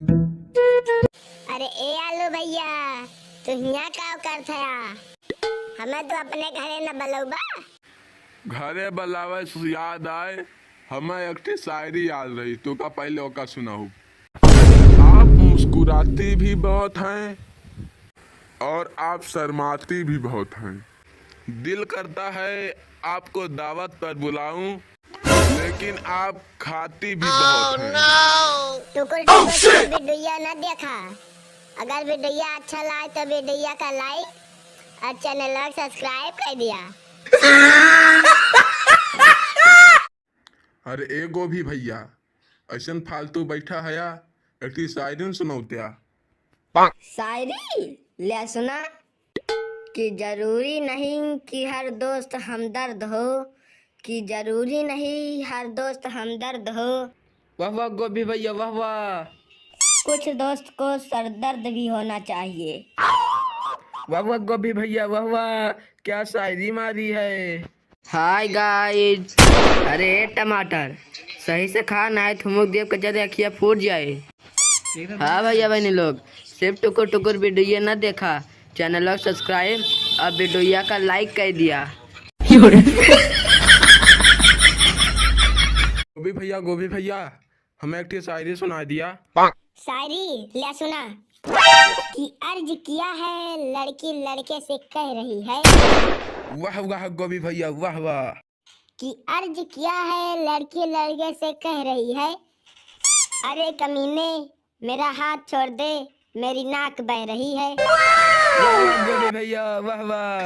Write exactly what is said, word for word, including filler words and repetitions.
अरे ए आलू भैया, तू हियाँ का करत हया? हमें तो अपने घरे न बलौबा। घरे बलावे से याद आए, हमें एक ठे शायरी याद रही, तो का पहले ओका सुनाऊ। आप मुस्कुराती भी बहुत हैं और आप शर्माती भी बहुत हैं। दिल करता है आपको दावत पर बुलाऊं, लेकिन आप खाती भी बहुत हैं। टुकुर टुकुर वीडियो न देखा। अगर वीडियो अच्छा लागे तो वीडियो का like और चैनल का subscribe कर दिया। अरे ए गोभी भैया, ऐसन फालतू बैठा हया, एक ठे शायरी सुनौत्या। शायरी? ले सुना। कि जरूरी नहीं कि हर दोस्त हमदर्द हो, कि जरूरी नहीं हर दोस्त हमदर्द हो। वाह वाह गोभी भैया, वाह वाह। कुछ दोस्त को सरदर्द भी होना चाहिए। वाह वाह गोभी भैया, वाह वाह, क्या शायरी मारी है। Hi guys। अरे ए टमाटर, सही से खा, नाहीं थुमुक देब कच्चा दे अखिया फूट जाए। हाँ भैया बहनी लोग, सिर्फ टुकुर टुकुर वीडियो न देखा, चैनल को subscribe और वीडियो का like कर दिया। गोभी भैया, गोभी भैया, हमें एक ठे शायरी सुना दिया। शायरी ले सुना। कि अर्ज किया है लड़की लड़के से कह रही है। वाह वाह गोभी भैया, वाह वाह। कि अर्ज किया है लड़की लड़के से कह रही है, अरे कमीने, मेरा हाथ छोड़ दे, मेरी नाक बह रही है। वाह वाह गोभी भैया, वाह वाह।